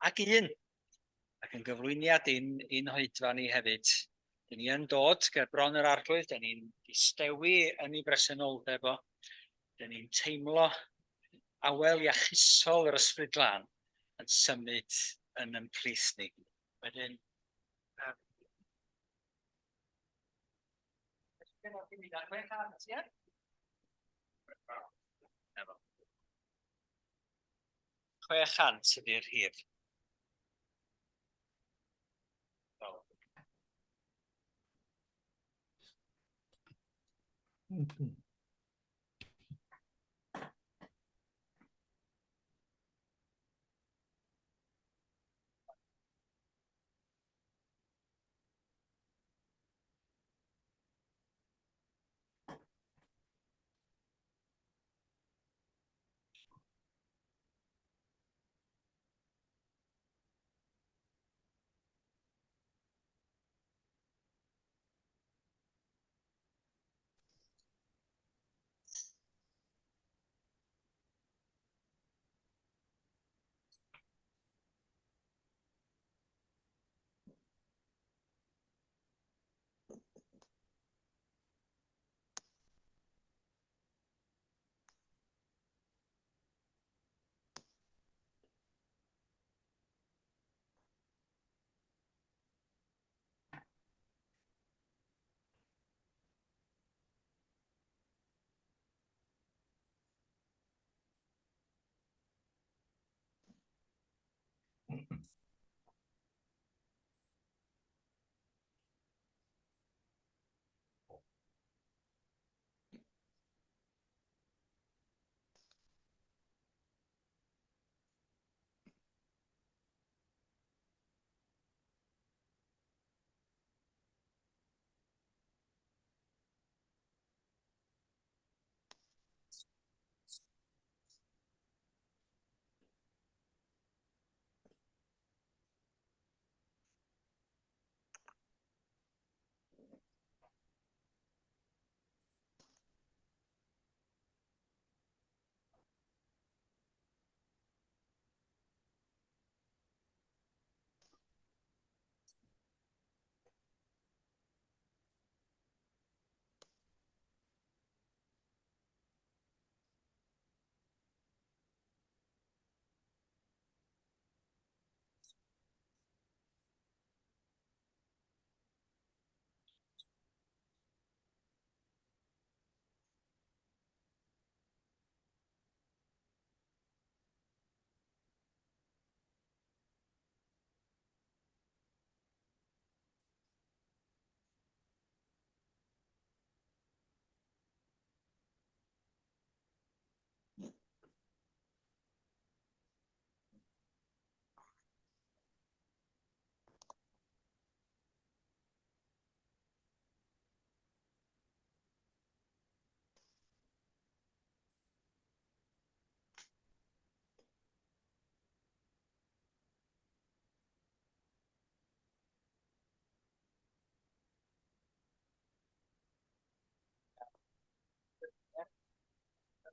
Ac un, ac yn gyflwyniad i'n i'n hoedfa ni hefyd. Dyn ni yn dod ger bron yr Arglwydd, dyn ni'n distewi yn ei bresenoldeb o, dyn ni'n teimlo awel iachusol yr Ysbryd Glân yn symud yn yn plith ni. Wedyn, um, 600 ydy'r rhif. Mm -hmm.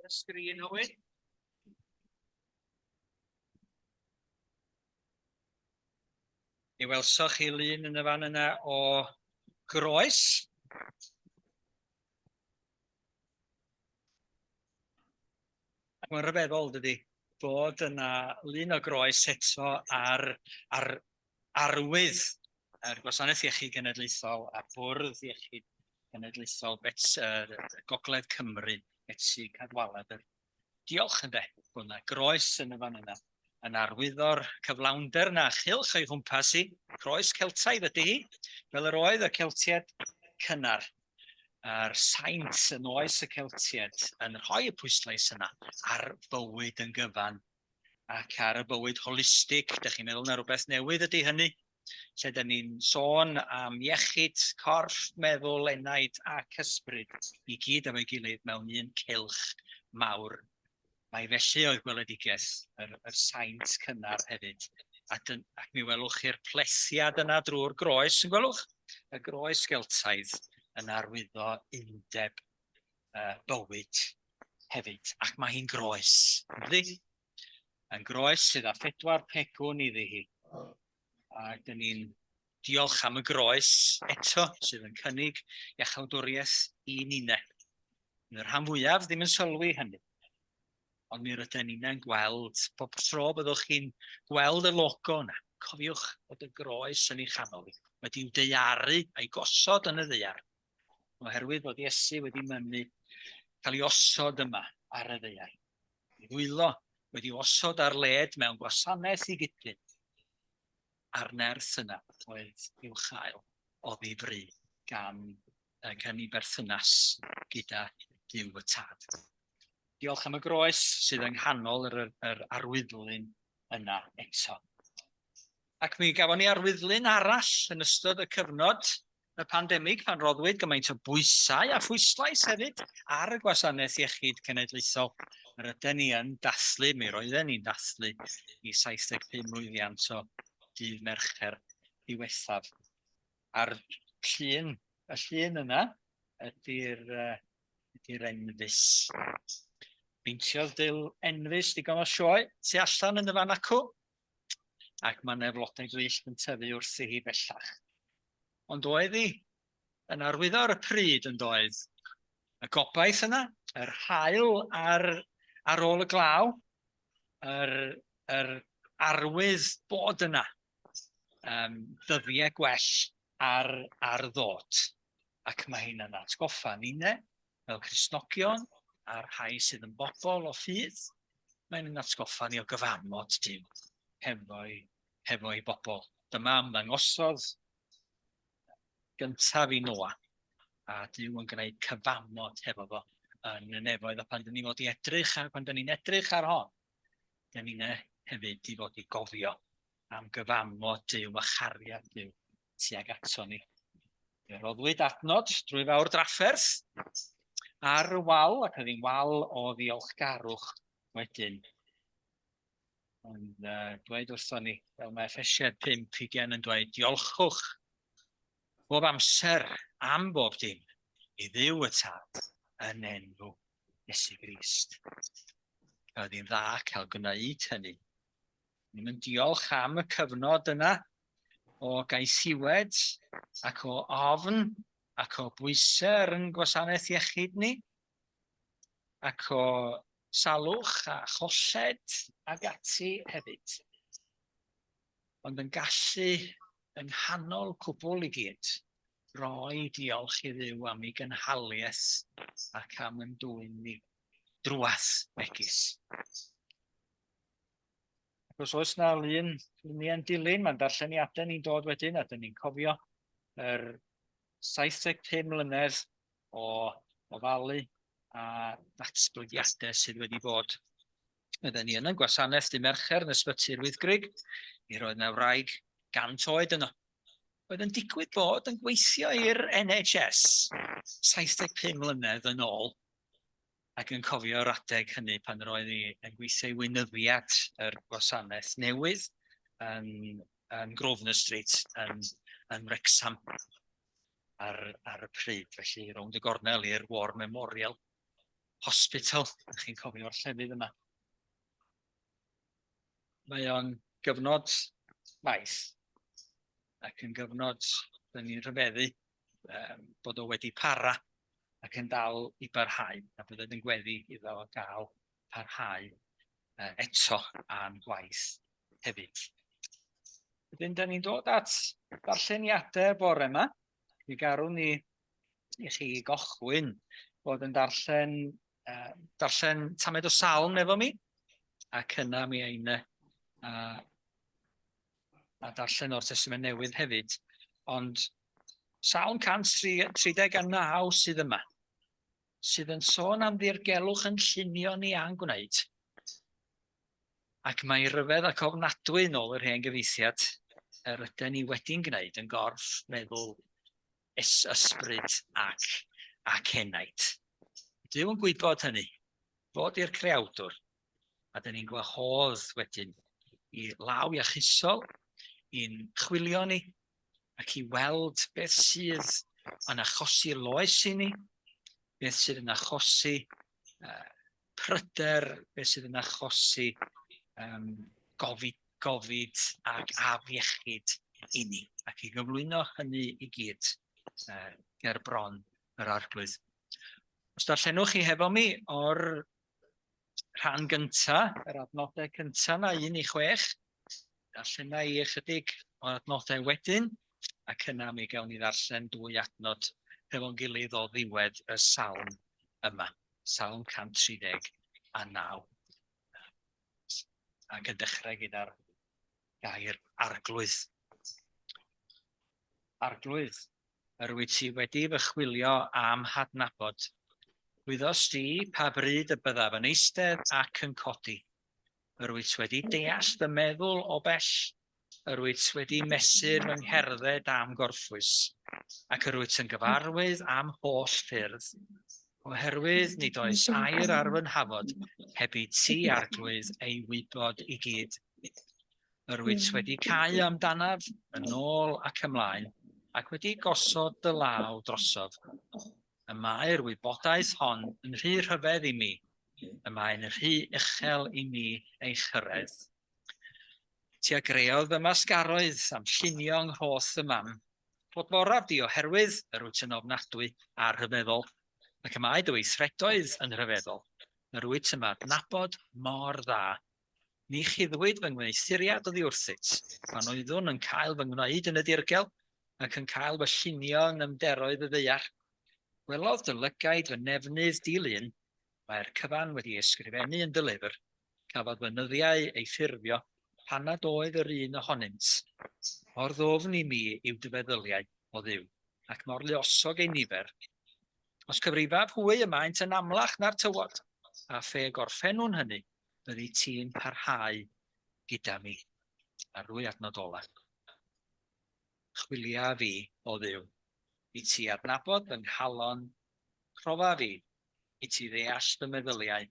Ar y sgrin, Owen. Mi welsoch chi lun yn y fan yna o groes. Ac mae'n rhyfeddol, dydy, bod yna lun o groes eto ar, ar arwydd yr Gwasanaeth Iechyd Genedlaethol a Bwrdd Iechyd Genedlaethol Bet, uh, Gogledd Cymru, Betsi Cadwaladr. Diolch ynde, bod yna groes yn y fan yna yn arwyddo'r cyflawnder na chylch o'i nghwmpas hi, croes Celtaidd ydy hi, fel yr oedd y Celtiaid cynnar. A'r saint yn oes y Celtiaid yn rhoi y pwyslais yna ar fywyd yn gyfan ac ar y bywyd holistig. Dych chi'n meddwl na rhywbeth newydd ydy hynny? Lle dyn ni'n sôn am iechyd, corff, meddwl, enaid ac ysbryd i gyd efo'i gilydd mewn un cylch mawr. Mai felly oedd gweledigaeth yr, yr saint cynnar hefyd. A dyn, ac mi welwch chi'r plethiad yna drwy'r groes, yn gwelwch? Y groes Geltaidd yn arwyddo undeb uh, bywyd hefyd. Ac mae hi'n groes, ynddi? Yn groes sydd â phedwar pegwn iddi hi. A dyn ni'n diolch am y groes eto sydd yn cynnig iachawdwriaeth i ninne. Yn y rhan fwyaf ddim yn sylwi hynny. Ond mi rydyn ni'n gweld, bob tro byddwch chi'n gweld y logo yna, cofiwch bod y groes yn ei chanol hi, wedi'w daearu a'i gosod yn y ddaear, oherwydd bod Iesu wedi mynnu cael ei osod yma ar y ddaear. Ei ddwylo wedi osod ar led mewn gwasanaeth i gydlyn, a'r nerth yna oedd i'w chael oddi fry gan gan ei berthynas gyda Duw y Tad. Diolch am y groes sydd yng nghanol yr, yr arwyddlun yna eto. Ac mi gafon ni arwyddlun arall yn ystod y cyfnod y pandemig pan roddwyd gymaint o bwysau a phwyslais hefyd ar y gwasanaeth iechyd cenedlaethol. Yr yden ni yn dathlu, mi roedden ni'n dathlu i 75 mlwyddiant o dydd Mercher diwethaf. A'r llun, y llun yna ydy'r uh, ydy'r enfys. Beintiodd Dyl enfys digon o sioe tu allan yn y fan acw, ac mae yna flodau gwyllt yn tyfu wrthi hi bellach. Ond oedd hi yn arwyddo ar y pryd yn doedd? Y gobaith yna, yr haul ar, ar ôl y glaw, yr, yr arwydd bod yna um, ddyddiau gwell ar, ar ddod. Ac mae hyn yn atgoffa ninne, fel Cristnogion a'r rhai sydd yn bobl o ffydd, mae'n yn atgoffa ni o gyfamod Duw hefo'i, hefo'i bobl. Dyma ymddangosodd gyntaf i Noa, a Duw yn gwneud cyfamod hefo fo yn y nefoedd. A pan dyn ni fod i edrych, ar, pan dyn ni'n edrych ar hon, dyn ni'n hefyd i fod i gofio am gyfamod Duw a chariad Duw tuag ato ni. Fe roddwyd adnod drwy fawr drafferth ar y wal, ac oedd hi'n wal o ddiolchgarwch wedyn. Ond uh, dweud wrthon ni, fel mae Effesiaid 5 20 yn dweud, diolchwch bob amser am bob dim i Dduw y Tad yn enw Iesu Grist. Roedd hi'n dda cael gwneud hynny. Ni'n mynd diolch am y cyfnod yna o gaethiwed ac o ofn ac o bwysau ar yn gwasanaeth iechyd ni ac o salwch a cholled ag ati hefyd. Ond yn gallu yng nghanol cwbl i gyd roi diolch i Dduw am ei gynhaliaeth ac am yn dwyn ni drwadd megis. Ac os oes na lun, luniau'n dilyn, mae'n darlleniadau ni'n dod wedyn, a dyn ni'n cofio yr 75 mlynedd o ofalu a datblygiadau sydd wedi bod. Oedden ni yn y gwasanaeth dy Mercher yn ysbyty'r Wyddgrug, mi roedd yna wraig gant oed yno. Oedd yn digwydd bod yn gweithio i'r NHS 75 mlynedd yn ôl, ac yn cofio'r adeg hynny pan roedd hi yn gweithio i weinyddiad yr gwasanaeth newydd yn, yn Grosvenor Street yn, yn Wrexham ar, ar y pryd, felly rownd y gornel i'r War Memorial Hospital, ydych chi'n cofio'r llefydd yma. Mae o'n gyfnod maith ac yn gyfnod dyn ni'n rhyfeddu um, bod o wedi para ac yn dal i barhau, a bydded yn gweddi iddo gael parhau uh, eto a'n gwaith hefyd. Wedyn, da ni'n dod at ddarlleniadau bore yma. Mi garwn ni i chi gochwyn bod yn darllen, uh, darllen tamed o salm efo mi, ac yna mi ein uh, a darllen o'r Testament Newydd hefyd. Ond Salm 139 sydd yma, sydd yn sôn am ddirgelwch yn llunio ni a'n gwneud. Ac mae rhyfedd ac ofnadwy yn ôl yr hen gyfieithiad yr yden ni wedi'n gwneud yn gorff, meddwl, es, ysbryd ac, ac enaid. Duw yn gwybod hynny, fod i'r creawdwr, a dyn ni'n gwahodd wedyn i law iachusol i'n chwilio ni ac i weld beth sydd yn achosi loes i ni, beth sydd yn achosi uh, pryder, beth sydd yn achosi um, gofid, gofid ac afiechyd i ni, ac i gyflwyno hynny i gyd ger bron yr Arglwydd. Os darllenwch chi hefo mi o'r rhan gynta, yr adnodau cynta na, 1 i 6, darllena i ychydig o adnodau wedyn, ac yna mi gawn ni ddarllen dwy adnod hefo'n gilydd o ddiwedd y salm yma, Salm 139. Ac yn dechrau gyda'r gair arglwydd. Arglwydd, yr wyt ti wedi fy chwilio a'm hadnabod. Gwyddost di pa bryd y byddaf yn eistedd ac yn codi. Yr wyt wedi deall fy meddwl o bell, yr wyt wedi mesur fy ngherdded a'm gorffwys, ac yr wyt yn gyfarwydd â'm holl ffyrdd. Oherwydd nid oes air ar fy nhafod heb i ti, Arglwydd, ei wybod i gyd. Yr wyt wedi cau amdanaf, yn ôl ac ymlaen, ac wedi gosod dy law drosof. Y mae'r wybodaeth hon yn rhy rhyfedd i mi, y mae'n rhy uchel i mi ei chyrraedd. Ti a greodd fy masgaroedd a'm llunio yng nghroth fy mam. Clodforaf di oherwydd yr wyt yn ofnadwy a rhyfeddol, ac y mae dy weithredoedd yn rhyfeddol. Yr wyt yn fy adnabod mor dda. Ni chuddwyd fy ngwneuthuriad oddi wrthyt, pan oeddwn yn cael fy ngwneud yn y dirgel, ac yn cael fy llunio yng nyfnderoedd y ddaear. Gwelodd dy lygaid fy nefnydd di-lun, mae'r cyfan wedi ei ysgrifennu yn dy lyfr, cafodd fy nyddiau eu ffurfio pan nad oedd yr un ohonynt. Mor ddwfn i mi yw dy feddyliau, O Dduw, ac mor luosog eu nifer. Os cyfrifaf hwy y maent yn amlach na'r tywod, a phe gorffennwn hynny, byddi ti'n parhau gyda mi. A'r ddwy adnod ola. Chwilia fi, o Dduw, i ti adnabod fy nghalon, profa fi, i ti ddeall fy meddyliau.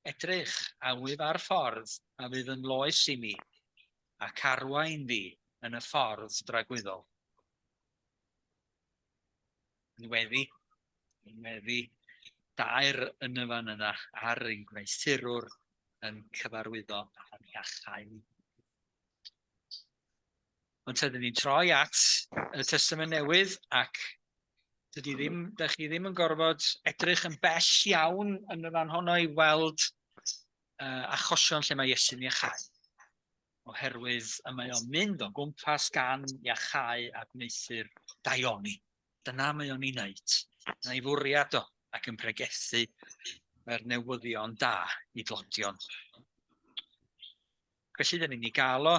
Edrych, a wyf ar ffordd a fydd yn loes i mi, ac arwain fi yn y ffordd dragwyddol. Yn weddi, yn weddi dair yn y fan yna ar ein gwneuthurwr yn cyfarwyddo a'n iachau ni. Ond tydyn ni'n troi at y Testament Newydd ac dydy ddim, da chi ddim yn gorfod edrych yn bell iawn yn y fan honno i weld achosion lle mae Iesu'n iachau. Oherwydd y mae o'n mynd o gwmpas gan iachau a gwneuthur daioni. Dyna mae o'n ei wneud. Dyna ei fwriad o, ac yn pregethu yr newyddion da i dlodion. Felly, dyn ni'n ei gael o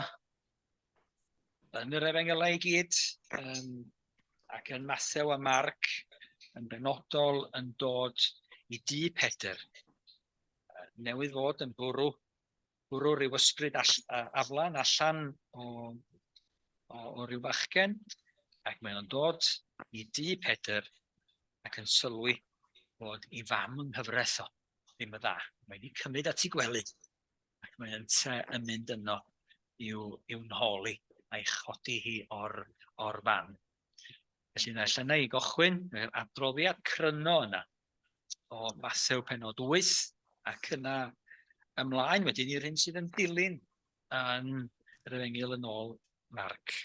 yn yr efengylau i gyd, um, ac yn Mathew a Marc yn benodol yn dod i dŷ Pedr, newydd fod yn bwrw bwrw rhyw ysbryd all, aflan allan o, o, o ryw fachgen, ac mae o'n dod i dŷ Pedr ac yn sylwi bod ei fam yng nghyfraith o ddim y dda. Mae wedi cymryd at ei gwely, ac mae ynte yn mynd yno i'w, i'w nhôl i a'i chodi hi o'r, or fan. Felly na allan i gochwyn yr adroddiad cryno yna o Mathew penod 8 ac yna ymlaen wedyn i'r hyn sydd yn dilyn yn yr efengyl yn ôl Marc.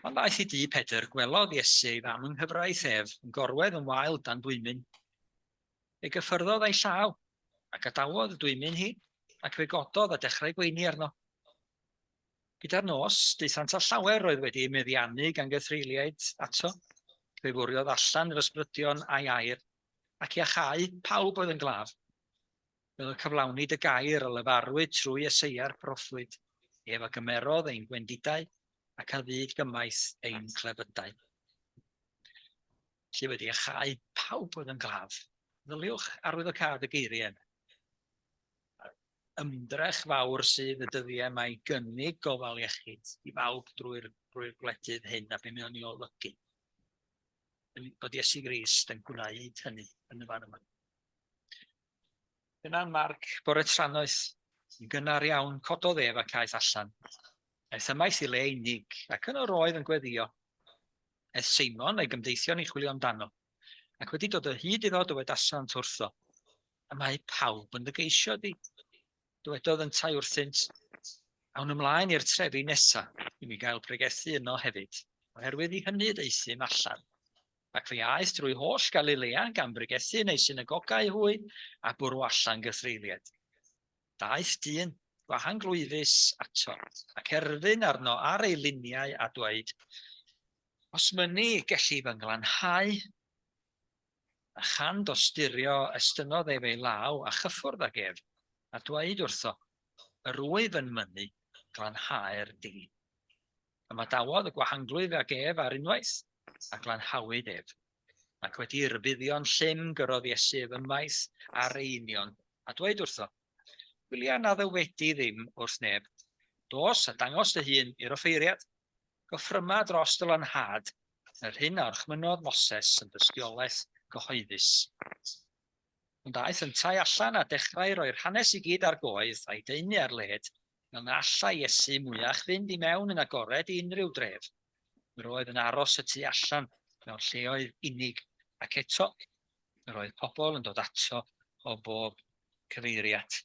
Ond aeth i dŷ Pedr, gwelodd Iesu ei fam yng nghyfraith ef, yn gorwedd yn wael dan dwymyn. Fe gyffyrddodd ei llaw, a gadawodd y dwymyn hi, ac fe gododd a dechrau gweini arno. Gyda'r nos, daethant â llawer oedd wedi eu meddiannu gan gythreuliaid ato. Fe fwriodd allan yr ysbrydion a'i air, ac iachau pawb oedd yn glaf. Fel y cyflawnid y gair a lefarwyd trwy Eseia'r proffwyd, ef a gymerodd ein gwendidau ac a fyd gymaith ein clefydau. Felly wedi iachau pawb oedd yn glaf. Meddyliwch arwyddocâd y geiriau yna. Ymdrech fawr sydd y dyddiau yma i gynnig gofal iechyd i bawb drwy'r drwy gwledydd hyn a be mae o'n ei olygu. Bod Iesu Grist yn gwneud hynny yn y fan yma. Dyna'n Marc bore trannoeth, yn gynnar iawn, cododd ef ac aeth allan. Aeth ymaith i le unig, ac yno roedd yn gweddio. Aeth Seimon a'i gymdeithion i chwilio amdano, ac wedi dod o hyd iddo dywedasant wrtho, Y mae pawb yn dy geisio di. Dywedodd yntau wrthynt, Awn ymlaen i'r trefi nesa, i mi gael pregethu yno hefyd, oherwydd i hynny y deuthum allan. Ac fe aeth drwy holl Galilea, gan bregethu yn eu synagogau hwy, a bwrw allan gythreuliaid. Daeth dyn gwahanglwyfus ato, ac erfyn arno ar ei liniau a dweud, Os mynni, gelli fy nglanhau. A chan dosturio, estynnodd ef ei law a chyffwrdd ag ef, a dweud wrtho, Yr wyf yn mynnu glanhau'r di. Ymadawodd y gwahanglwyf ag ef ar unwaith, a glanhawyd ef. Ac wedi rhybuddio'n llym, gyrrodd Iesu ef ymaith ar ei union, a dweud wrtho, Gwylia na ddywedi ddim wrth neb. Dos a dangos dy hun i'r offeiriad. Goffryma dros dy lanhad yr hyn a orchmynnodd Moses yn dystiolaeth gyhoeddus. Ond aeth yntau allan a dechrau roi'r hanes i gyd ar goedd a'i daenu ar led, fel na allai Iesu mwyach fynd i mewn yn agored i unrhyw dref. Yr oedd yn aros y tu allan mewn lleoedd unig, ac eto yr oedd pobl yn dod ato o bob cyfeiriad.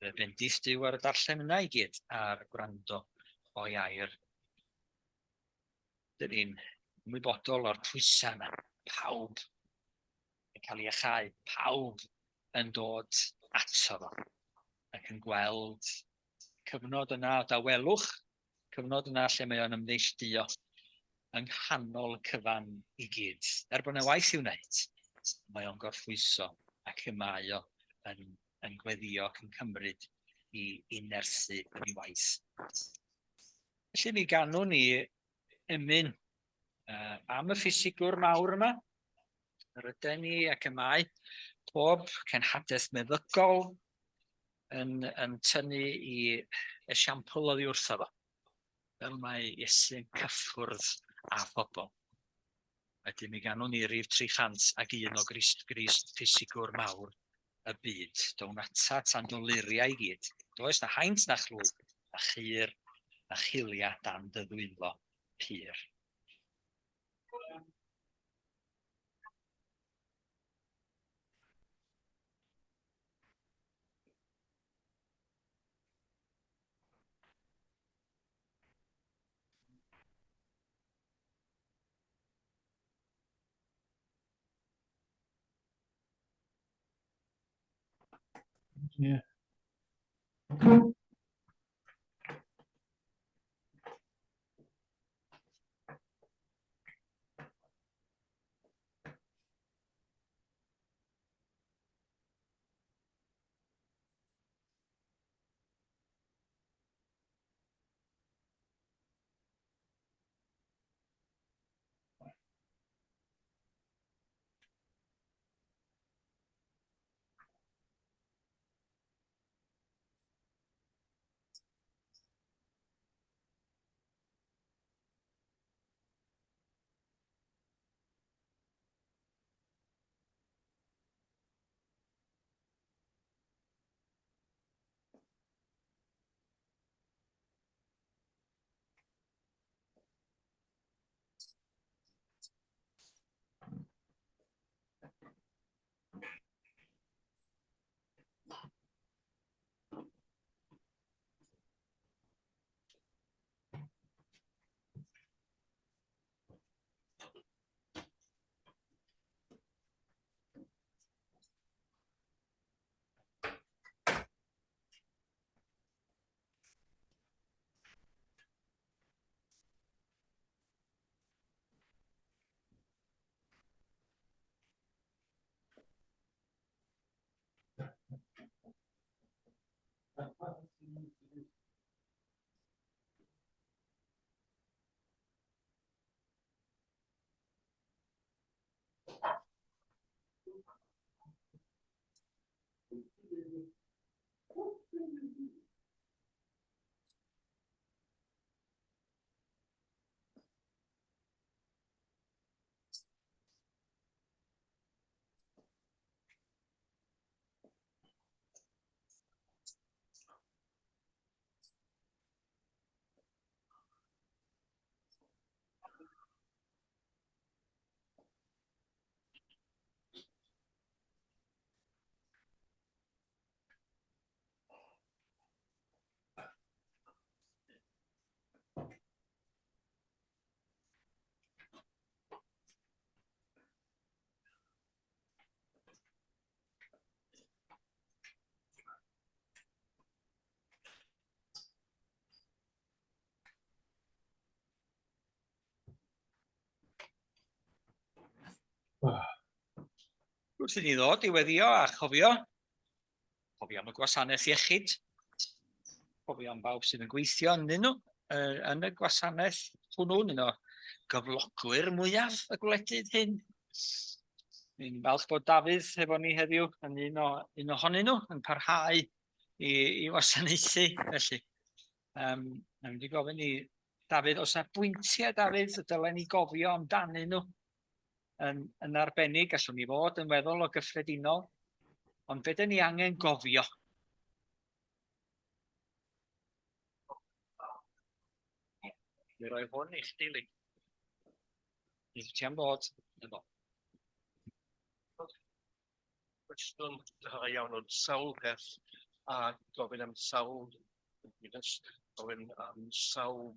Bydd bendith Duw ar y darllen yna i gyd a'r gwrando o'i air. Dyn ni'n ymwybodol o'r pwysau yma. Pawb yn cael ei achau, pawb yn dod ato fo ac yn gweld cyfnod yna o dawelwch, cyfnod yna lle mae o'n ymneillduo yng nghanol y cyfan i gyd. Er bod yna waith i'w wneud, mae o'n gorffwyso ac y mae o yn, yn gweddio ac yn cymryd i, i nerthu yn ei waith. Felly mi ganwn ni emyn am y ffisigwr mawr yma, yr yden ni ac y mae pob cenhadaeth meddygol yn, yn tynnu i esiampl oddi wrtho fo, fel mae Iesu'n cyffwrdd â phobl. Wedyn mi ganwn ni rif 301 o Grist, Grist, ffisigwr mawr y byd. Down ata tan doluriau i gyd. Does na haint na chlwy, na chur, na chilia dan dy ddwylo pur. Yeah. Wrth i ni ddod i weddio a chofio, cofio am y gwasanaeth iechyd, cofio am bawb sydd yn gweithio ynddyn nhw, yn y gwasanaeth hwnnw, un o gyflogwyr mwyaf y gwledydd hyn. Ni'n falch bod Dafydd hefo ni heddiw yn un, o, un ohonyn nhw, yn parhau i, i wasanaethu. Felly, um, na mynd i gofyn i Dafydd, os yna bwyntiau, Dafydd, y dylen ni gofio amdanyn nhw yn, yn arbennig, gallwn ni fod yn weddol o gyffredinol, ond be dyn ni angen gofio? Mi roi hwn i chdi, Lee. Nid ti am ddod efo. Cwestiwn da iawn ond sawl peth a gofyn am sawl gofyn am sawl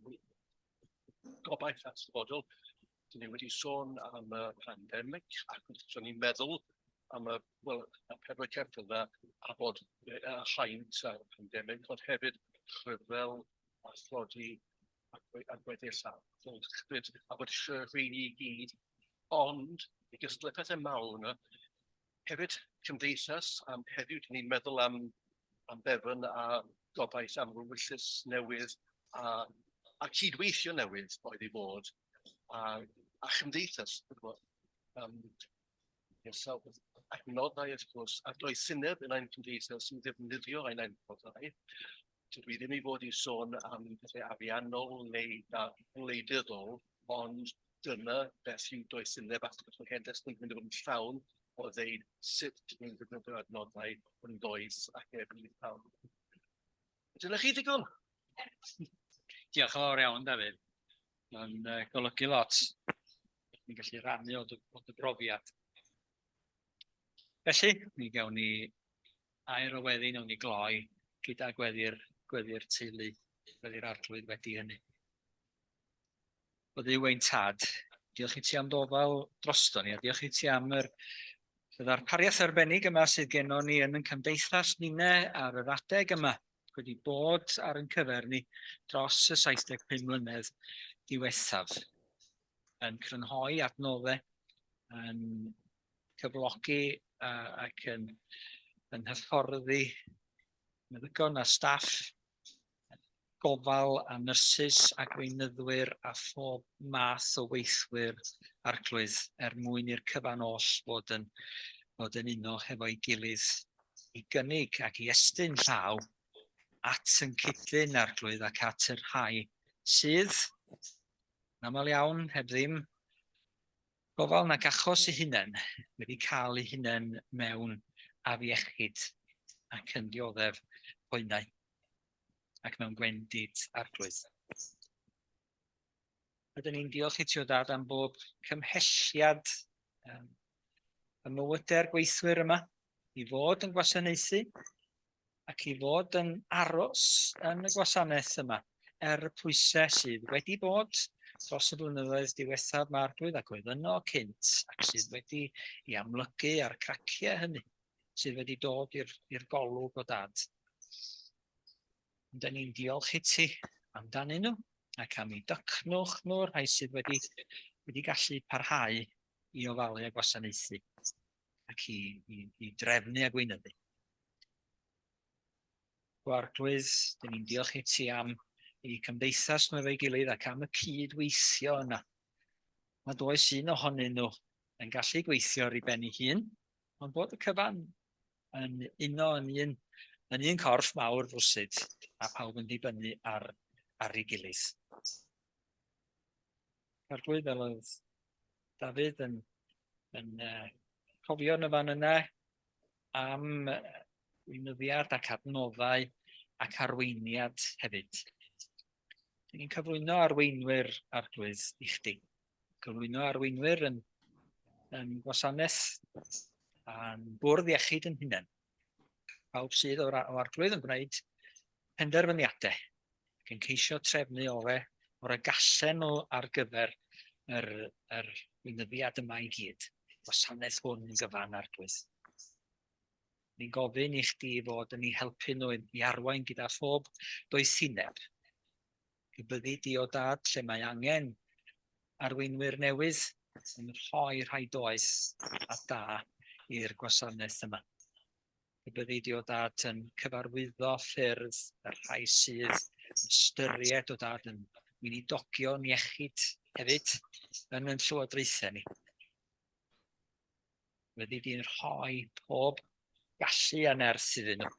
gobaith at dyfodol. Dyn ni wedi sôn am y pandemig ac wrth ni'n meddwl am y, wel, y pedwar ceffyl yna a bod y haint a'r pandemig, ond hefyd rhyfel a thlodi a gweddill a chyd, a bod eisiau rheini i gyd, ond i gystadlu pethau mawr yna, hefyd cymdeithas, am heddiw, dyn ni'n meddwl am, am Bevan a gobaith am wyllys newydd a, a cydweithio newydd oedd i fod, a, a chymdeithas, um, yourself, adnoddau wrth gwrs, a doethineb yn ein cymdeithas i ddefnyddio ein adnoddau. Dydw i ddim i fod i sôn am pethau ariannol neu wleidyddol, ond dyna beth yw doethineb ac mae Hen Destament yn mynd i fod yn llawn o ddeud sut dyn ni'n defnyddio adnoddau yn ddoeth ac er budd pawb. Dyna chi ddigon. Diolch yn fawr iawn, Dafydd. Mae'n uh, golygu lot. Ni'n gallu rannu o dy, o dy brofiad. Felly, mi gawn ni air o weddi, nawn ni gloi gyda gweddi'r gweddi'r teulu, gweddi'r arglwydd wedi hynny. O Dduw ein tad, diolch i ti am ddofal drosto ni, a diolch i ti am yr y ddarpariaeth arbennig yma sydd gennon ni yn ein cymdeithas ninne ar yr adeg yma, wedi bod ar ein cyfer ni dros y 75 mlynedd diwethaf, yn crynhoi adnoddau, yn cyflogi ac yn, yn hyfforddi meddygon a staff gofal a nyrsys a gweinyddwyr a phob math o weithwyr Arglwydd er mwyn i'r cyfan oll fod yn, fod yn uno hefo'i gilydd i gynnig ac i estyn llaw at yn cydlyn Arglwydd ac at y rhai sydd, yn aml iawn, heb ddim gofal nag achos eu hunain, wedi cael eu hunain mewn afiechyd ac yn dioddef poenau ac mewn gwendid Arglwydd. Rydyn ni'n diolch i ti o dad am bob cymhelliad um, y mywydau'r gweithwyr yma i fod yn gwasanaethu ac i fod yn aros yn y gwasanaeth yma, er y pwysau sydd wedi bod dros y blynyddoedd diwethaf mae'r Arglwydd ac oedd yno cynt ac sydd wedi i amlygu a'r craciau hynny sydd wedi dod i'r golwg o dad. Ond ni'n diolch i ti amdanyn nhw ac am eu dycnwch nhw, rhai sydd wedi, wedi gallu parhau i ofalu a gwasanaethu ac i, i, i drefnu a gweinyddu. O Arglwydd, dyn ni'n diolch i ti am eu cymdeithas nhw efo'i gilydd ac am y cyd-weithio yna. Nad oes un ohonyn nhw yn gallu gweithio ar ei ben ei hun, ond bod y cyfan yn uno yn un, yn un corff mawr rwsut, a pawb yn dibynnu ar, ar ei gilydd. Arglwydd, fel oedd Dafydd yn, yn uh, cofio yn y fan yna, am weinyddiad ac adnoddau ac arweiniad hefyd. Dyn ni'n cyflwyno arweinwyr Arglwydd i chdi. Cyflwyno arweinwyr yn, yn gwasanaeth a'n bwrdd iechyd yn hunain. Pawb sydd o'r, o Arglwydd yn gwneud penderfyniadau ac yn ceisio trefnu ore o'r y gallen nhw ar gyfer yr, yr weinyddiad yma i gyd, gwasanaeth hwn yn gyfan Arglwydd. Ni'n gofyn i chdi fod yn ei helpu nhw i arwain gyda phob doethineb. Y byddi di o dad lle mae angen arweinwyr newydd yn rhoi rhai doeth a da i'r gwasanaeth yma. Y byddi di o dad yn cyfarwyddo ffyrdd y rhai sydd yn ystyried o dad yn weinidogion iechyd hefyd yn yn llywodraethau ni. Fyddi di'n rhoi pob gallu a nerth iddyn nhw,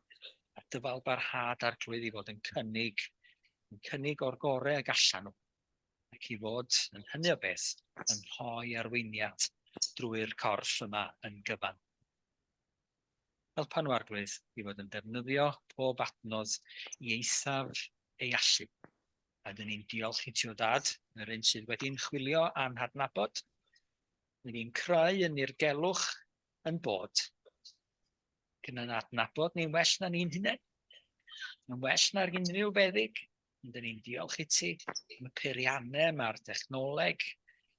a dyfal barhad arglwydd i fod yn cynnig, yn cynnig o'r gorau y gallan nhw, ac i fod yn hynny o beth yn rhoi arweiniad drwy'r corff yma yn gyfan. Helpa nhw arglwydd i fod yn defnyddio pob adnodd i eithaf ei allu. A dyn ni'n diolch i ti o dad, yr un sydd wedi'n chwilio a'n hadnabod, Dyn ni'n creu yn nirgelwch yn bod. Ac yn adnabod ni'n well na ni'n hunain. Yn well na'r unrhyw feddyg. Ond dyn ni'n diolch i ti am y peiriannau mae'r dechnoleg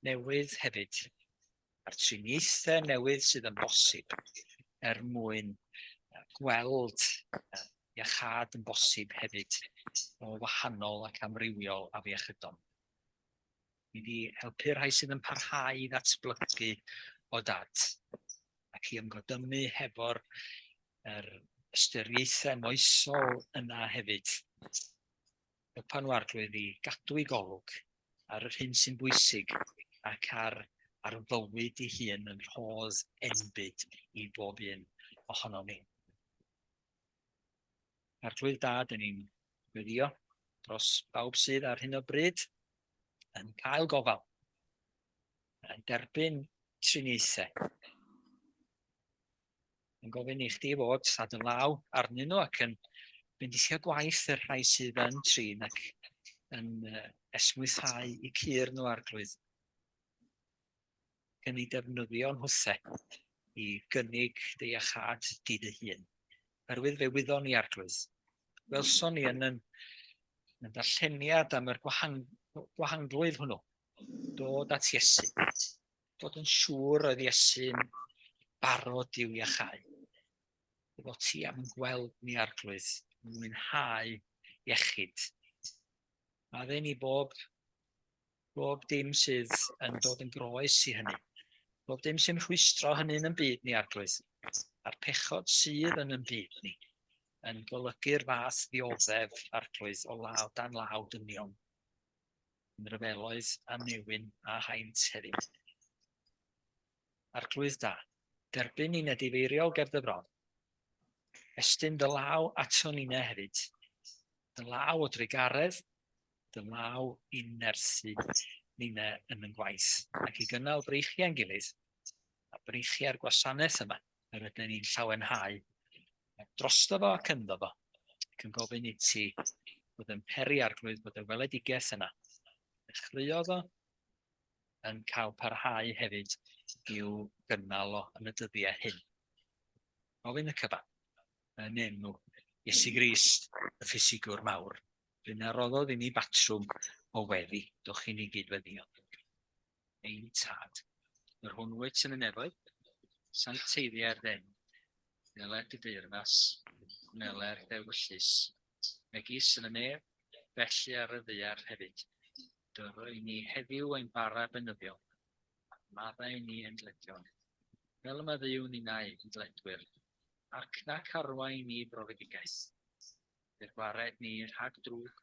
newydd hefyd. A'r triniaethau newydd sydd yn bosib er mwyn gweld iachâd yn bosib hefyd o wahanol ac amrywiol afiechydon. Ni 'di helpu'r rhai sydd yn parhau i ddatblygu o dad ac i ymgodymu hefo'r er ystyriaethau moesol yna hefyd. Helpa nhw arglwydd i gadw i golwg ar yr hyn sy'n bwysig ac ar, ar fywyd ei hun yn rhodd enbyd i bob un ohonom ni. Arglwydd da, dyn ni'n gweddio dros bawb sydd ar hyn o bryd yn cael gofal, yn derbyn triniaethau. Yn gofyn i chdi fod a dy law arnyn nhw ac yn bendithio gwaith y rhai sydd yn trin ac yn esmwythau i cur nhw arglwydd. Yn ei defnyddio nhwthe i gynnig dy iachâd di dy hun. Oherwydd fe wyddon ni arglwydd. Welson ni yn yn, yn darlleniad am yr gwahang, gwahanglwydd hwnnw, dod at Iesu. Dod yn siŵr oedd Iesu'n barod i'w iachau. Efo ti am yn gweld ni arglwydd, yn mwynhau iechyd. Mae ni bob Bob dim sydd yn dod yn groes i hynny. Bob dim sy'n rhwystro hynny yn byd ni, Arglwydd. A'r pechod sydd yn yn byd ni yn golygu'r fath ddioddef, Arglwydd, o law dan law dynion. Yn ryfeloedd a newyn a haint hefyd. Arglwydd da, derbyn ni'n edifeiriol ger dy fron. Estyn dy law ato ninne hefyd. Dy law o drugaredd dy law i'n nerthu ninne yn yn gwaith, ac i gynnal breichiau'n gilydd, a breichiau'r gwasanaeth yma, yr ydyn ni'n llawenhau drosto fo ac ynddo fo, ac yn gofyn i ti fod yn peri arglwydd bod y weledigaeth yna. Dechreuodd o yn cael parhau hefyd i'w gynnal o yn y dyddiau hyn. Gofyn y cyfan yn enw Iesu Grist, y ffisigwr mawr. Rhywun a roddodd i ni batrwm o weddi, dowch i ni gyd weddio. Ein tad, yr hwn wyt yn y nefoedd, sancteiddiau'r enw, gweler dy deyrnas, gweler dy ewyllys, megis yn y nef, felly ar y ddaear hefyd. Dyro i ni heddiw ein bara beunyddiol, a maddau i ni ein dyledion, fel y maddeuwn ninnau i'n dyledwyr, ac nac arwain ni i brofedigaeth, I'r gwared ni rhag drwg,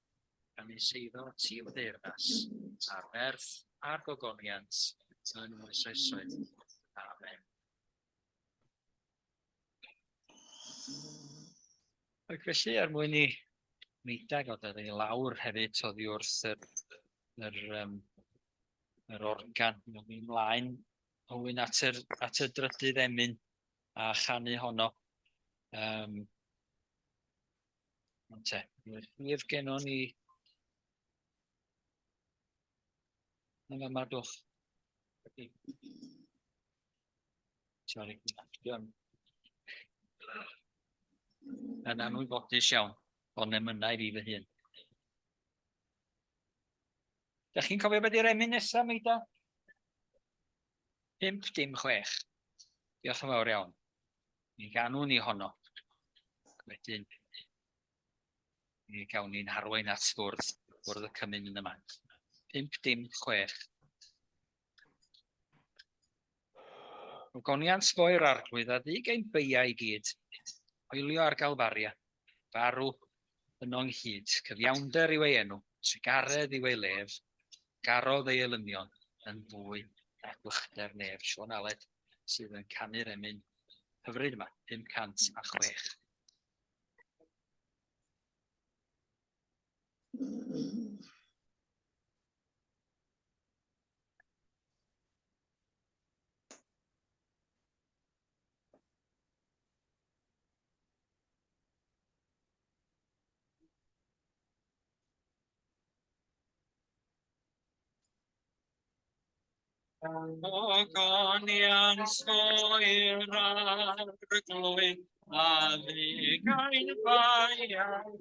gan ei seiddo ti o deyrnas, a'r nerth, a'r gogoniant, yn oes oesoedd. Amen. Ac felly, er mwyn i Meida gael ei lawr hefyd oddi wrth yr, yr, um, yr organ, mi ymlaen Owen at yr, at y drydydd emyn a chanu honno. Um, Ond te, mae'r rhif gennon ni yn yma dwch. Sorry, dwi'n yn anwybodus iawn, ond emynau fi fy hun. Da chi'n cofio beth yw'r emyn nesaf, Meida? 5 dim 6. Diolch yn fawr iawn. Mi ganwn ni honno. Wedyn, mi gawn ni'n harwain at fwrdd, bwrdd y cymun yn y man. 5 dim 6. Gogoniant foi'r Arglwydd a ddug ein beiau i gyd, hoelio ar Galfaria, farw yno ynghyd, cyfiawnder yw ei enw, trugaredd yw ei lef, garodd ei elynion yn fwy na gwychder nef. Siôn Aled sydd yn canu'r emyn hyfryd yma, 506. Ogoniant foi'r arglwydd a ddugain faiau.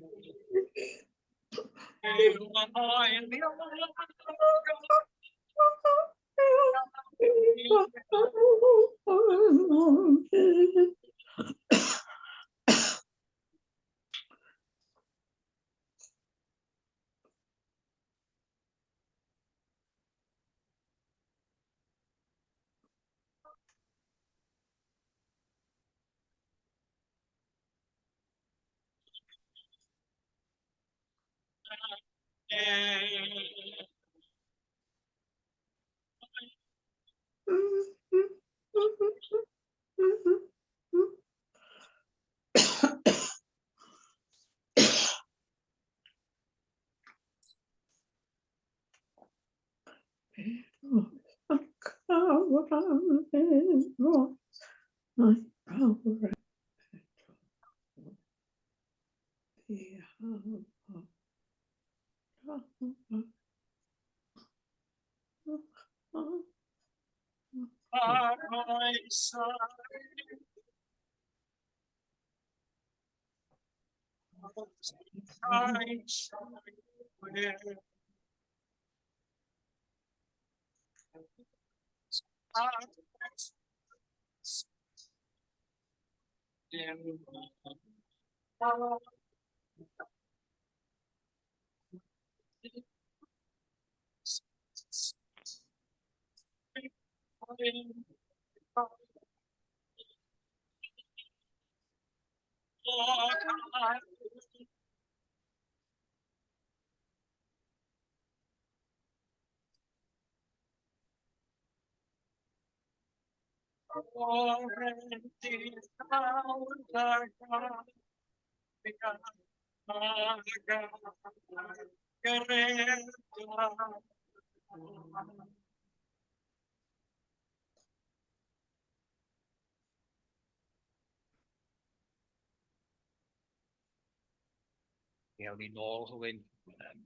Mi awn ni nôl, Hywyn. Um,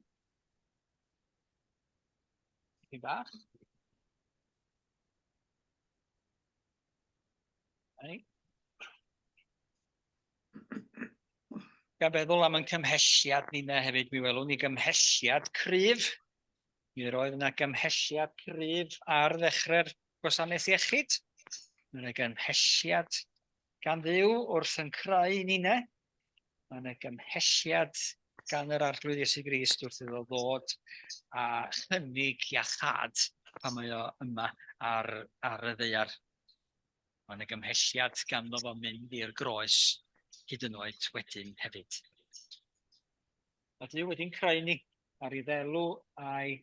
Tipyn bach. Ni. Gan feddwl am ein cymhelliad ninna hefyd, mi welwn ni gymhelliad cryf. Mi roedd yna gymhelliad cryf ar ddechrau'r gwasanaeth iechyd. Mae yna gymhelliad gan Dduw wrth yn creu ninna. Mae yna gymhelliad gan yr Arglwydd Iesu Grist wrth iddo ddod a chynnig iachâd pan mae o yma ar, ar y ddaear. Mae yna gymhelliad ganddo fo mynd i'r groes hyd yn oed wedyn hefyd. Mae Duw wedi'n creu ni ar ei ddelw a'i,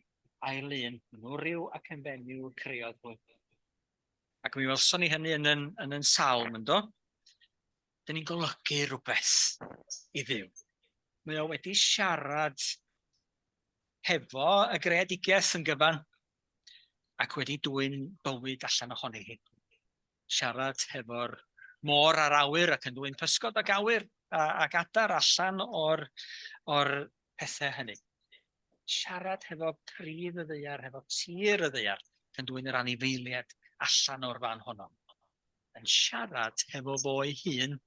a'i lun. Yn wryw ac yn fenyw y creodd hwy. Ac mi welson ni hynny yn yn, yn, yn salm, yndo? Dyn ni'n golygu rhywbeth i Dduw. Mae o wedi siarad hefo y greadigaeth yn gyfan ac wedi dwyn bywyd allan ohoni hi. Siarad hefo'r môr a'r awyr ac yn dwyn pysgod ac awyr ac adar allan o'r, or pethau hynny. Siarad hefo pridd y ddaear, hefo tir y ddaear, yn dwyn yr anifeiliaid allan o'r fan honno. Yn siarad hefo fo'i hun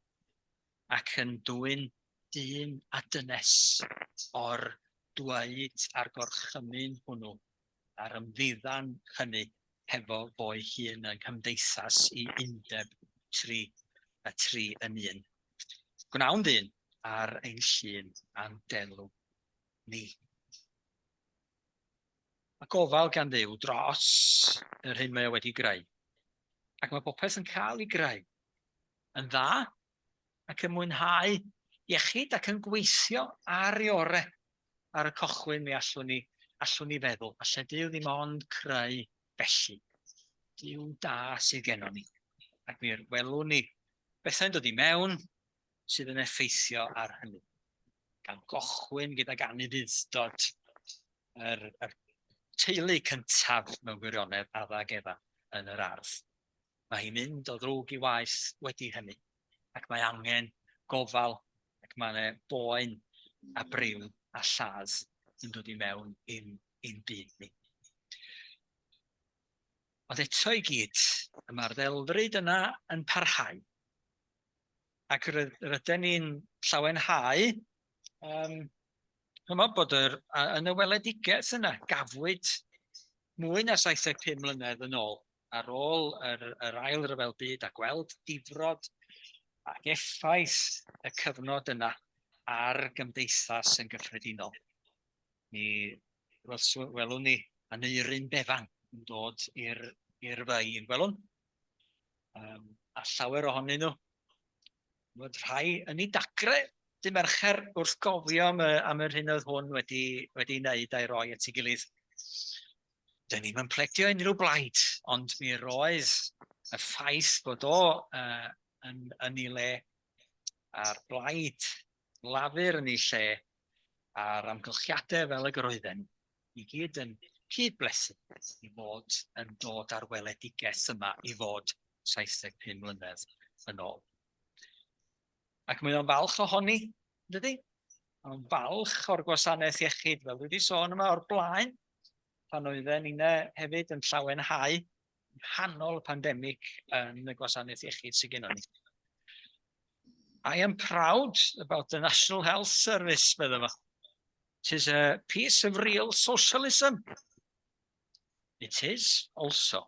ac yn dwyn dyn a dynes o'r dweud a'r gorchymyn hwnnw a'r ymddiddan hynny hefo fo'i hun yng nghymdeithas i undeb tri, y tri yn un. Gwnawn ddyn ar ein llun a'n delw ni. Mae gofal gan Dduw dros yr hyn mae o wedi greu. Ac mae popeth yn cael ei greu yn dda ac yn mwynhau iechyd ac yn gweithio ar ei ore. Ar y cochwyn mi allwn ni, allwn ni feddwl, falle Duw ddim ond creu felly. Duw da sydd gennon ni. Ac mi welwn ni bethau'n dod i mewn sydd yn effeithio ar hynny. Gan gochwyn gydag anufudd-dod yr, yr teulu cyntaf mewn gwirionedd, Adda ac Efa, yn yr ardd. Mae hi'n mynd o ddrwg i waeth wedi hynny, ac mae angen gofal, ac mae yna boen a briw a lladd yn dod i mewn i'n, i'n byd ni. Ond eto i gyd, y mae'r ddelfryd yna yn parhau. Ac rydyn ni'n llawenhau um, chymod, bod yr, yn y weledigaeth yna gafwyd mwy na 75 mlynedd yn ôl ar ôl yr, yr ail ryfel byd a gweld difrod ac effaith y cyfnod yna ar gymdeithas yn gyffredinol. Mi welwn ni Aneurin Bevan yn dod i'r i'r fei yn gwelwn. Um, a llawer ohonyn nhw. Fod rhai yn ei dagre dy Mercher wrth gofio am, y, am yr hyn oedd hwn wedi, wedi wneud a'i roi at ei gilydd. Dyn ni'm yn pledio unrhyw blaid, ond mi roedd y ffaith bod o uh, yn, yn ei le, a'r blaid Lafur yn ei lle, a'r amgylchiadau fel y roedden i gyd yn cyd-blethu i fod yn dod â'r weledigaeth yma i fod 75 mlynedd yn ôl. Ac mae o'n falch ohoni, dydy? Mae'n falch o'r gwasanaeth iechyd, fel dwi wedi sôn yma o'r blaen, pan oedden ni'n hefyd yn llawenhau nghanol y pandemig yn y gwasanaeth iechyd sydd gennym ni. I am proud about the National Health Service, medda fo. It is a piece of real socialism. It is also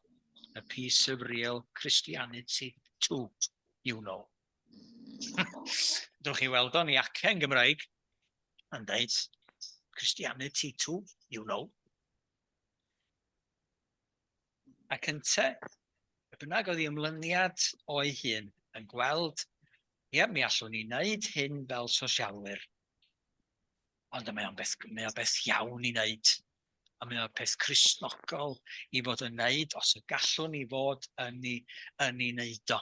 a piece of real Christianity too, you know. Drwch chi weld o'n i acen Gymraeg yn dweud Christianity too, you know. Ac ynte, be bynnag oedd ei ymlyniad o'i hun, yn gweld, ie, mi allwn ni wneud hyn fel sosialwyr, ond mae o'n beth, mae o'n beth iawn i wneud, a mae o'n peth Cristnogol i fod yn wneud os y gallwn ni fod yn ei, yn ei wneud o.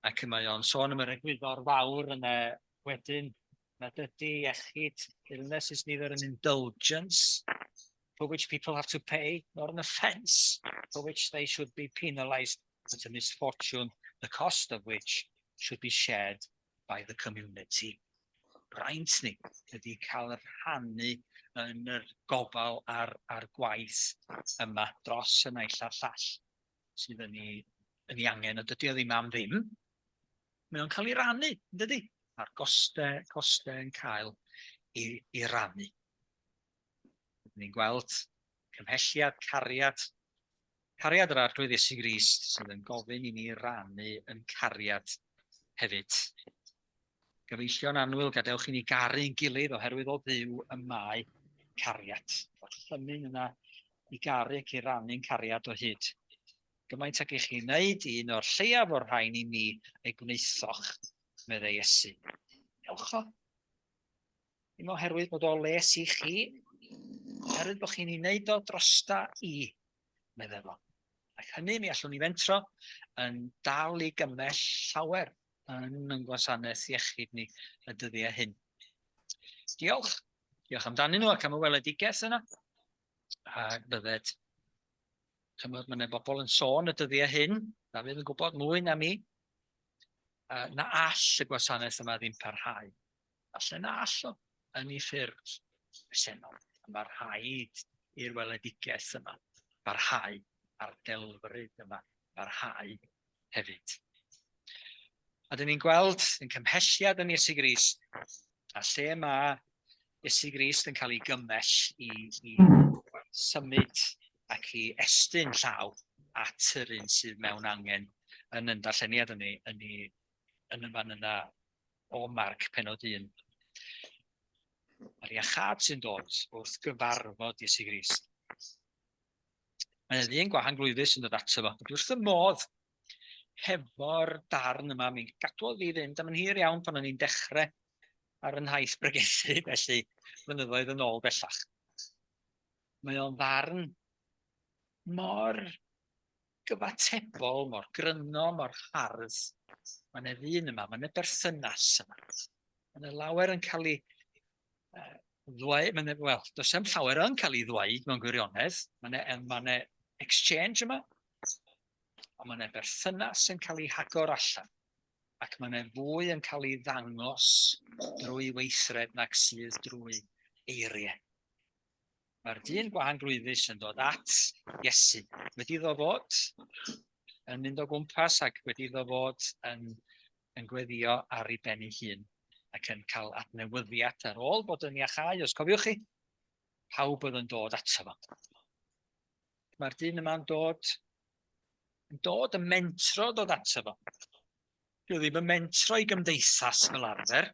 Ac mae o'n sôn am yr egwyddor fawr yna wedyn, nad ydy iechyd, illness is neither an indulgence for which people have to pay, nor an offence for which they should be penalised, but a misfortune, the cost of which should be shared by the community. Braint ni ydy cael rhannu yn yr gofal a'r, a'r gwaith yma dros y naill a'r llall sydd yn ei, yn ei angen, a dydy o ddim am ddim. Mae o'n cael ei rannu, yn dydy? Mae'r gostau, costau yn cael ei, ei rannu. Rydyn ni'n gweld cymhelliad, cariad, cariad yr Arglwydd Iesu Grist sydd yn gofyn i ni rannu yn cariad hefyd. Gyfeillion annwyl, gadewch i ni garu'n gilydd oherwydd o Dduw y mae cariad. Mae'r llymyn yna i garu ac i rannu'n cariad o hyd. Gymaint ag i chi wneud i un o'r lleiaf o'r rhain i mi ei gwnaethoch, meddai Iesu. Ewch o. Ddim oherwydd bod o les i chi, oherwydd bod chi'n ei wneud o drosta i, meddai fo. Ac hynny mi allwn ni fentro yn dal i gymell llawer yn yn gwasanaeth iechyd ni y dyddiau hyn. Diolch. Diolch amdanyn nhw ac am y weledigaeth yna. A bydded, chymod, mae yna bobl yn sôn y dyddiau hyn, Dafydd yn gwybod mwy na mi, na all y gwasanaeth yma ddim parhau. Falle na all o yn ei ffurf presennol. Mae rhaid i'r weledigaeth yma barhau a'r delfryd yma barhau hefyd. A dyn ni'n gweld yn cymhelliad yn Iesu Grist, a lle mae Iesu Grist yn cael ei gymell i, i symud ac i estyn llaw at yr un sydd mewn angen yn yn darlleniad yn ei, yn ei, yn y fan yna o Marc penod 1. Mae'r iachâd sy'n dod wrth gyfarfod Iesu Grist. Mae yna ddyn gwahanglwyfus yn dod ato fo. Dwi wrth y modd hefo'r darn yma, mi gadwodd fi fynd am yn hir iawn pan o'n i'n dechrau ar yn nhaith bregethu, felly blynyddoedd yn ôl bellach. Mae o'n ddarn mor gyfatebol, mor gryno, mor hardd. Mae yna ddyn yma, mae yna berthynas yma. Mae yna lawer yn cael ei ddweud, mae yna, wel, does dim llawer yn cael ei ddweud mewn gwirionedd. Mae yna, mae yna exchange yma, ond mae yna berthynas yn cael ei hagor allan, ac mae yna fwy yn cael ei ddangos drwy weithred nag sydd drwy eiriau. Mae'r dyn gwahanglwyfus yn dod at Iesu, wedi iddo fod yn mynd o gwmpas ac wedi iddo fod yn, yn gweddio ar ei ben ei hun ac yn cael adnewyddiad ar ôl bod yn iachau, os cofiwch chi, pawb oedd yn dod ato fo. Mae'r dyn yma'n dod, yn dod yn mentro dod ato fo. Dwi ddim yn mentro i gymdeithas fel arfer.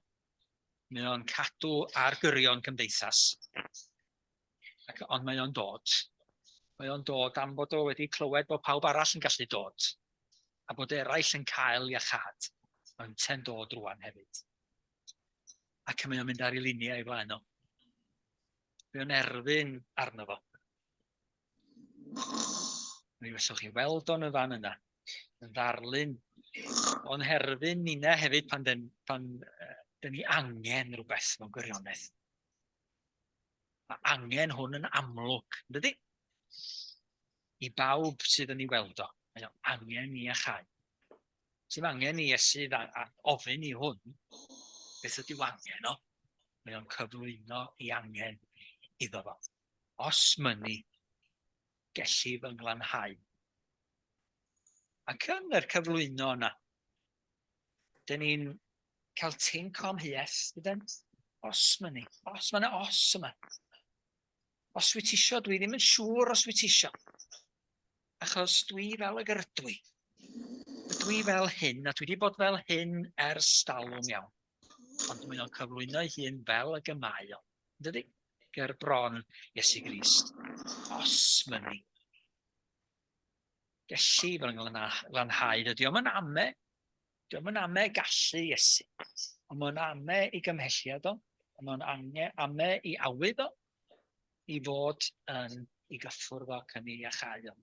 Mae o'n cadw ar gyrion cymdeithas. Ac, ond mae o'n dod. Mae o'n dod am bod o wedi clywed bod pawb arall yn gallu dod. A bod eraill yn cael iachâd. Mae'n ten dod rwan hefyd. Ac mae o'n mynd ar ei luniau i flaen o. Mae o'n erfyn arno fo. Mi fyswch chi weld o'n y fan yna, yn ddarlun o'n herfyn ninna hefyd pan den, pan, den ni angen rhywbeth mewn gwirionedd. Mae angen hwn yn amlwg, yn dydy? I bawb sydd yn ei weld o, mae o angen i achau. Sy'n angen i Iesu a ofyn i hwn, beth ydyw angen o? Mae o'n cyflwyno ei angen iddo fo. Os mynni, gelli fy nglanhau. Ac yn yr cyflwyno yna, dyn ni'n cael tinc o amheuaeth, dydyn? Os mynni, os, mae yna os yma. Os wyt ti isio, dwi ddim yn siŵr os wyt ti isio. Achos dwi fel y ydw i. Ydw i fel hyn, a dwi wedi bod fel hyn ers talwm iawn. Ond mae o'n cyflwyno ei hun fel y mae o. Dydy? Ger bron Iesu Grist. Os mynni. Gelli fy nglanhau, dydy o'm yn ame. Dydy o'm yn ame gallu Iesu. Ond mae'n ame i gymhelliad o. Ond mae'n ange, ame i awydd o. I fod yn i gyffwrdd o ac yn ei iachau o.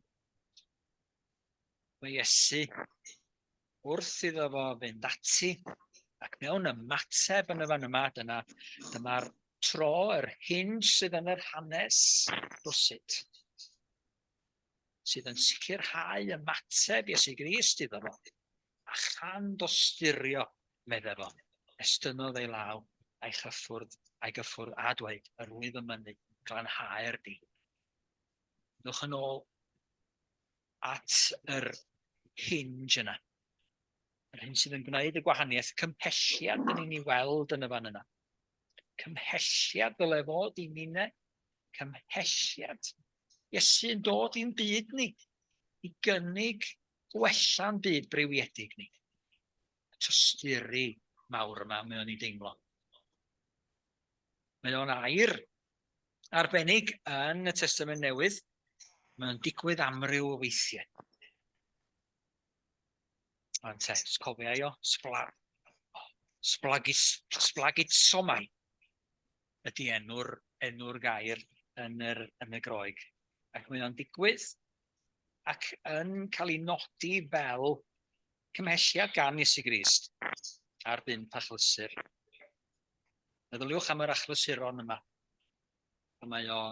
Mae Iesu wrth iddo fo fynd ati, ac mewn ymateb yn y fan yma, dyna, dyma'r tro, yr hinge sydd yn yr hanes rwsut, sydd yn sicrhau ymateb Iesu Grist iddo fo, a chan dosturio, medde fo, estynnodd ei law a'i chyffwrdd, a'i gyffwrdd a dweud, yr wyf yn mynnu, glanhaer di. Dwch yn ôl at yr hinge yna. Yr hyn sydd yn gwneud y gwahaniaeth, cymhelliad dyn ni'n ei weld yn y fan yna. Cymhelliad dyle fod i ninne, cymhelliad. Iesu'n dod i'n byd ni, i gynnig gwella'n byd briwiedig ni. Y tosturi mawr yma mae o'n ei deimlo. Mae o'n air arbennig yn y Testament Newydd. Mae'n digwydd amryw o weithiau. Ond te, cofia i o, sbla, sblagis, sblagitsomai ydy enw'r enw'r gair yn, yr, yn y Groeg. Ac mae o'n digwydd ac yn cael ei nodi fel cymhelliad gan Iesu Grist ar bump achlysur. Meddyliwch am yr achlysuron yma. A mae o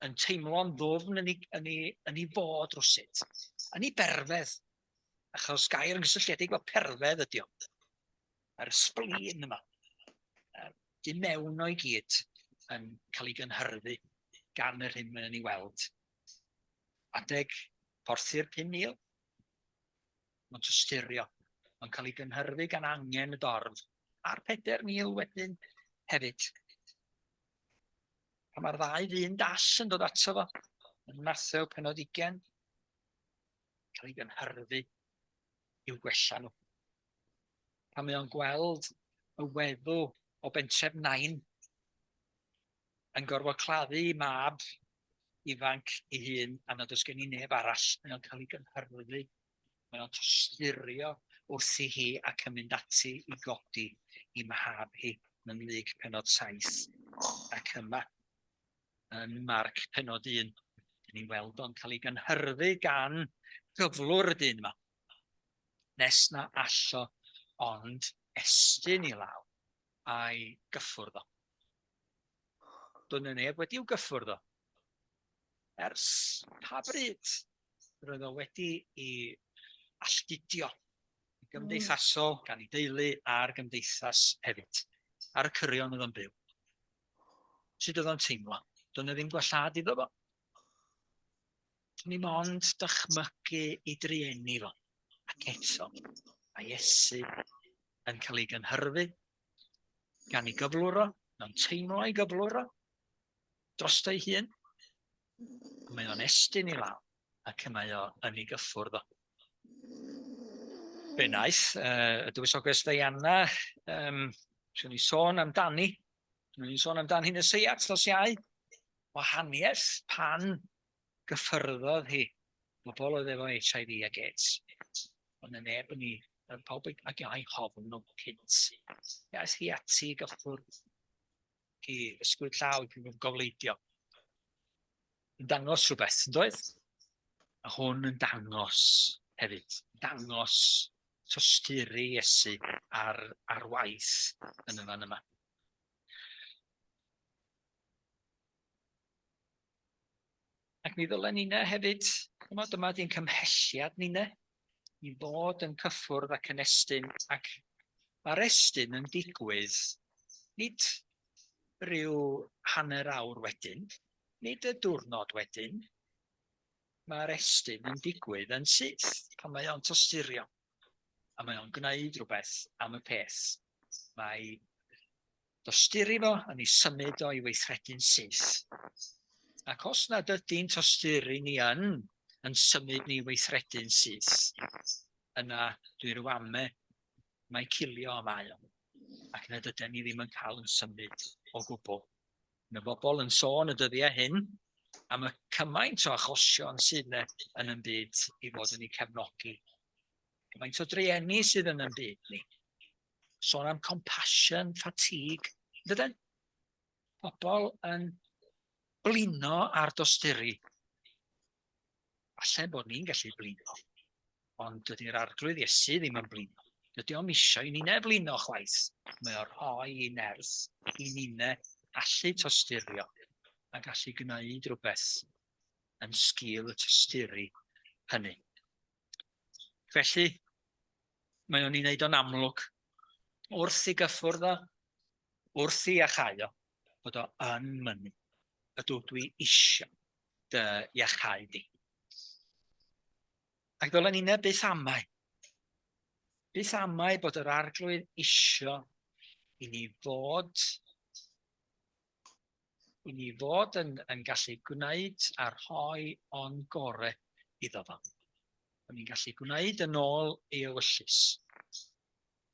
yn teimlo'n ddwfn yn ei, yn ei, yn ei fod rwsut, yn ei berfedd, achos gair yn gysylltiedig fel perfedd ydy o. Mae'r splin yma, du mewn o'i gyd, yn cael ei gynhyrfu gan yr hyn mae'n ei weld. Adeg porthu'r 5,000, Mae'n tosturio. Mae'n cael ei gynhyrfu gan angen y dorf. A'r 4,000 wedyn hefyd. Pan mae'r ddau ddyn dall yn dod ato fo, yn Mathew penod 20, cael ei gynhyrfu i'w gwella nhw. Pan mae o'n gweld y weddw o bentref Nain yn gorfod claddu mab ifanc ei hun a nad oes gen i neb arall. Mae o'n cael ei gynhyrfu, mae o'n tosturio wrthi hi ac yn mynd ati i godi i mhab hi yn Luc penod 7 ac yma yn Marc penod 1. Dyn ni'n weld o'n cael ei gynhyrfu gan gyflwr y dyn yma. Nes na allo ond estyn i law a'i gyffwrdd o. Doedd 'na neb wedi'w gyffwrdd o. Ers pa bryd roedd o wedi i alltudio yn gymdeithasol gan ei deulu a'r gymdeithas hefyd. Ar y cyrion oedd o'n byw. Sut oedd o'n teimlo? Doedd 'na ddim gwellhad iddo fo. Ni mond dychmygu i drueni fo. Ac eto, mae Iesu yn cael ei gynhyrfu gan ei gyflwro, mae'n teimlo ei gyflwro drosto ei hun. Mae o'n estyn i law ac mae o yn ei gyffwrdd o. Fe wnaeth y dywysoges Diana, um, swn i sôn amdani, swn i sôn amdani yn y seiat nos Iau, wahaniaeth pan gyffyrddodd hi bobl oedd efo HIV ac AIDS. Ond na neb yn ei, pawb ag iau hofn nhw cynt. Aeth hi ati i gyffwrdd i ysgwyd llaw i gofleidio. Yn dangos rhywbeth, yn doedd? A hwn yn dangos hefyd, dangos tosturi Iesu ar, ar waith yn y fan yma. Ac mi ddylen ninne hefyd, dyma, dyma di'n cymhelliad ninne, i fod yn cyffwrdd ac yn estyn, ac mae'r estyn yn digwydd nid rhyw hanner awr wedyn, nid y diwrnod wedyn, mae'r estyn yn digwydd yn syth pan mae o'n tosturio, a mae o'n gwneud rhywbeth am y peth. Mae Dosturi fo a ni symud o i weithredu'n syth. Ac os nad ydy'n tosturi ni yn yn symud ni i weithredu'n syth, yna dwi rhyw ame mai cilio y mae o, ac nad yden ni ddim yn cael yn symud o gwbl. Mae bobl yn sôn y dyddiau hyn am y cymaint o achosion sydd yna yn yn byd i fod yn eu cefnogi. Cymaint o drueni sydd yn yn byd ni. Sôn am compassion fatigue, dydyn? Pobl yn blino ar dosturi. Falle bod ni'n gallu blino, ond dydy'r arglwydd Iesu ddim yn blino. Dydy o'm eisiau i ninne flino chwaith. Mae o'n rhoi ei nerth i ninne allu tosturio a gallu gwneud rhywbeth yn sgil y tosturi hynny. Felly, mae o'n ei wneud o'n amlwg, wrth i gyffwrdd o, wrth i iachau o, bod o yn mynnu. Ydw, dwi isio dy iachau di. Ac ddylen ni byth amau. Byth amau bod yr arglwydd isio i ni fod i ni fod yn, yn gallu gwneud a rhoi o'n gore iddo fo. Bod ni'n gallu gwneud yn ôl ei ewyllys.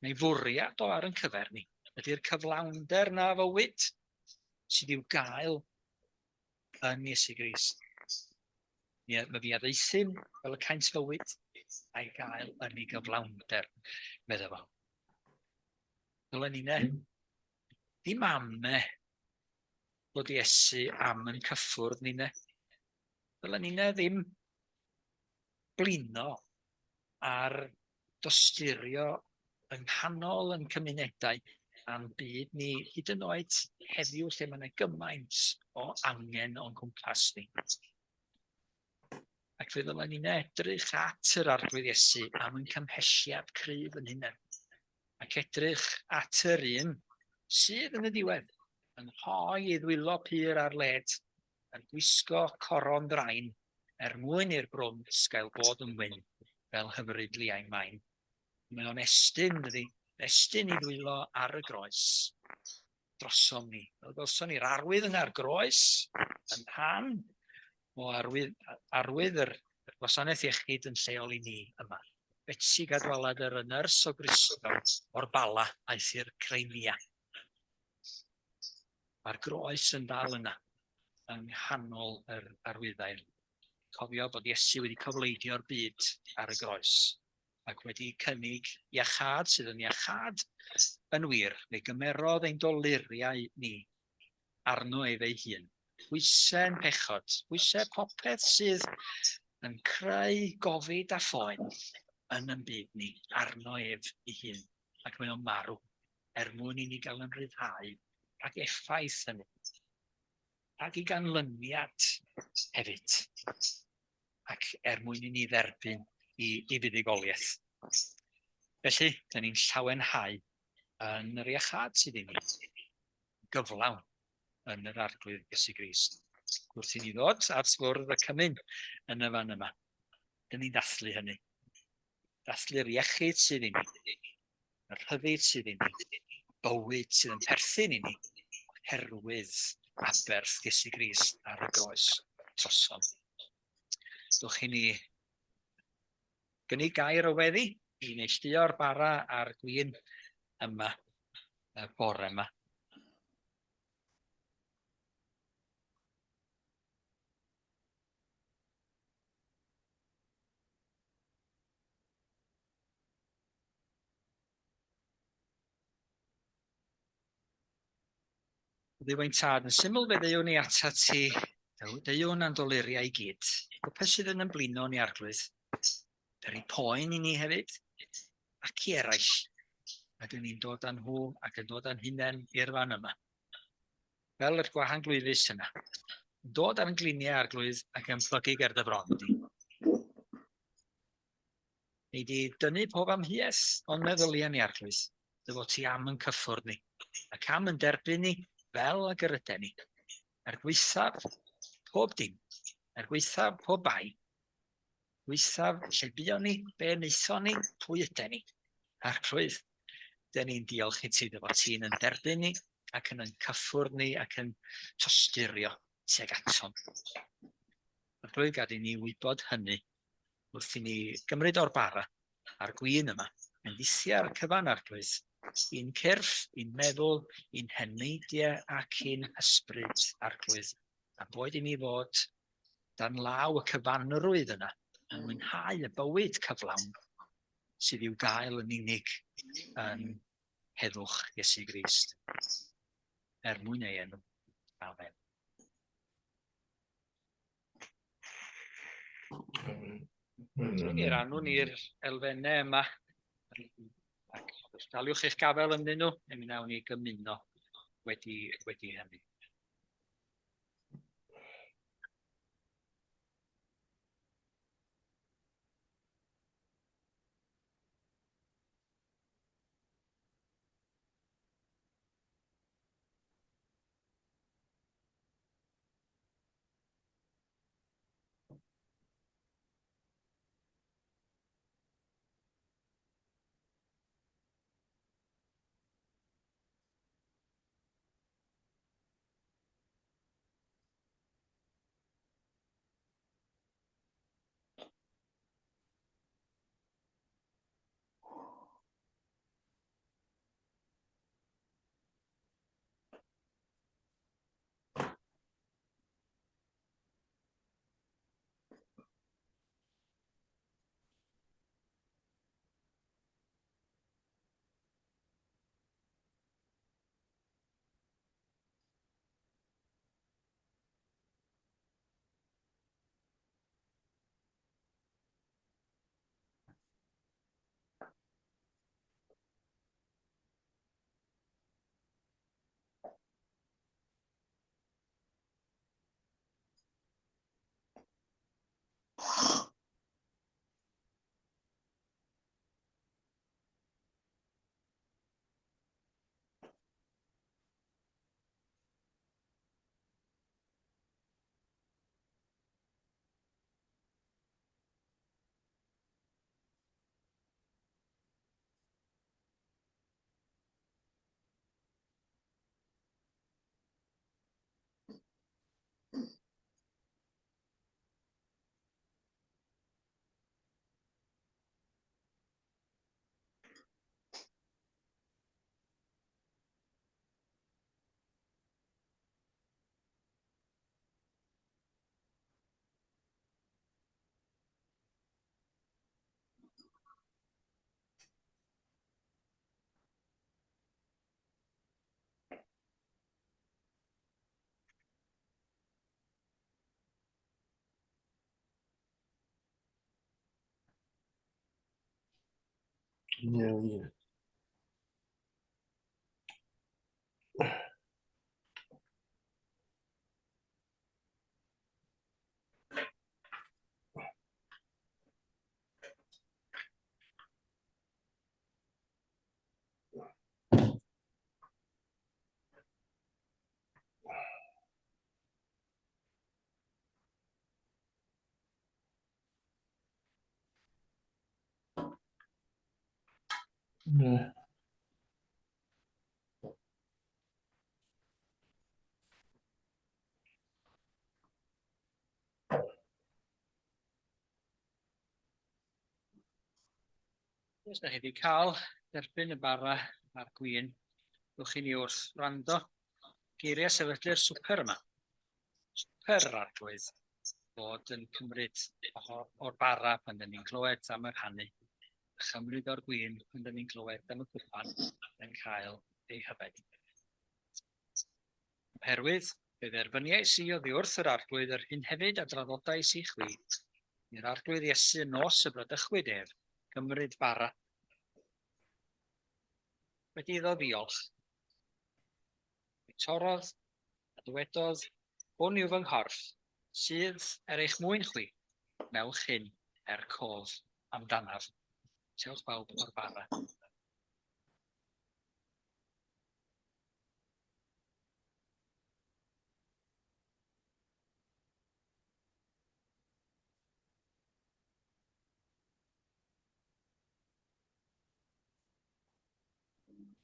Neu fwriad o ar yn cyfer ni. Ydy'r cyflawnder na fywyd sydd i'w gael yn Iesu Grist. Mi, mae fi a ddaethum fel y caint fywyd a'i gael yn ei gyflawnder, medda fo. Dylen ni ne, ddim ame bod Iesu am yn cyffwrdd ni ne. Dylen ni ne ddim blino ar dosturio yng nghanol yn cymunedau a'n byd ni, hyd yn oed heddiw lle mae yna gymaint o angen o'n cwmpas ni. Ac fe ddylen ni'n edrych at yr Arglwydd Iesu am yn cymhelliad cryf yn hunain, ac edrych at yr un sydd yn y diwedd yn rhoi ei ddwylo pur ar led, yn gwisgo coron ddrain er mwyn i'r brwnt gael bod yn wyn fel hyfryd liain main. Mae o'n estyn, dydy, estyn i ddwylo ar y groes drosom ni. Fel gwelson ni'r arwydd yna ar groes yn rhan o arwydd, arwydd yr, yr gwasanaeth iechyd yn lleol i ni yma. Betsi Cadwaladr y nyrs o Gristol o'r Bala aeth i'r Crimea. Mae'r groes yn dal yna. yng nghanol yr arwyddair. Cofio bod Iesu wedi cofleidio'r byd ar y groes ac wedi cynnig iachâd sydd yn iachâd yn wir. Fe gymerodd ein doluriau ni arno ef ei hun. Pwysau'n pechod, pwysau popeth sydd yn creu gofid a phoen yn yn byd ni, arno ef ei hun, ac mae o'n marw er mwyn i ni gael yn rhyddhau rhag effaith hynny, rhag ei ganlyniad hefyd, ac er mwyn i ni dderbyn i, i fuddugoliaeth. Felly, dyn ni'n llawenhau yn yr iachâd sydd i ni, gyflawn yn yr Arglwydd Iesu Grist. Wrth i ni ddod at fwrdd y cymun yn y fan yma, dyn ni'n dathlu hynny. Dathlu'r iechyd sydd i ni, y rhyddid sydd i ni, bywyd sydd yn perthyn i ni, oherwydd aberth Iesu Grist ar y groes trosom. Dwch i ni gynnig gair o weddi i neilltuo'r bara a'r gwin yma y bore yma. Dduw ein tad, yn syml fe ddeuwn ni atat ti, deuwn a'n doluriau i gyd. Popeth sydd yn ymblino ni arglwydd, peri poen i ni hefyd, ac i eraill. A dyn ni'n dod â nhw ac yn dod â'n hunain i'r fan yma. Fel yr gwahanglwyfus yna. Yn dod ar yn gliniau arglwydd ac yn plygu ger dy fron di. Nei di dynnu pob amheuaeth o'n meddyliau ni, Arglwydd, dy fod ti am yn cyffwrdd ni, ac am yn derbyn ni fel ag yr yden ni, er gwaethaf pob dim, er gwaethaf pob bai, gwaethaf lle buon ni, be wnaethon ni, pwy yden ni. Arglwydd, dyn ni'n diolch i ti dy fod ti'n yn derbyn ni ac yn yn cyffwrdd ni ac yn tosturio tuag atom. Arglwydd, gad i ni wybod hynny wrth i ni gymryd o'r bara a'r gwin yma, bendithia'r cyfan Arglwydd, i'n cyrff, i'n meddwl, i'n heneidiau ac i'n hysbryd, Arglwydd, a boed i ni fod dan law y cyfanrwydd yna, yn mwynhau y bywyd cyflawn sydd i'w gael yn unig yn heddwch Iesu Grist, er mwyn ei enw. Amen. Mi rannwn ni'r elfennau yma ac os daliwch eich gafael ynddyn nhw, neu mi wnawn ni gymuno wedi, wedi hynny. Ie, ie. Ie. Os da chi wedi cael derbyn y bara a'r gwin, ddwch i ni wrth wrando geiriau sefydlu'r swper yma. Swper yr Arglwydd fod yn cymryd o'r bara pan dyn ni'n clywed am y rhannu, a chymryd o'r gwin pan dyn ni'n clywed am y cwpan yn cael ei hyfed. Oherwydd, fe dderbyniais i oddi wrth yr Arglwydd yr hyn hefyd a draddodais i chwi, i'r Arglwydd Iesu y nos y bradychwyd ef, gymryd bara. Wedi iddo ddiolch, fe torrodd a dywedodd, Hwn yw fy nghorff, sydd er eich mwyn chwi, wnewch hyn er cof amdanaf. Tewch bawb o'r bara.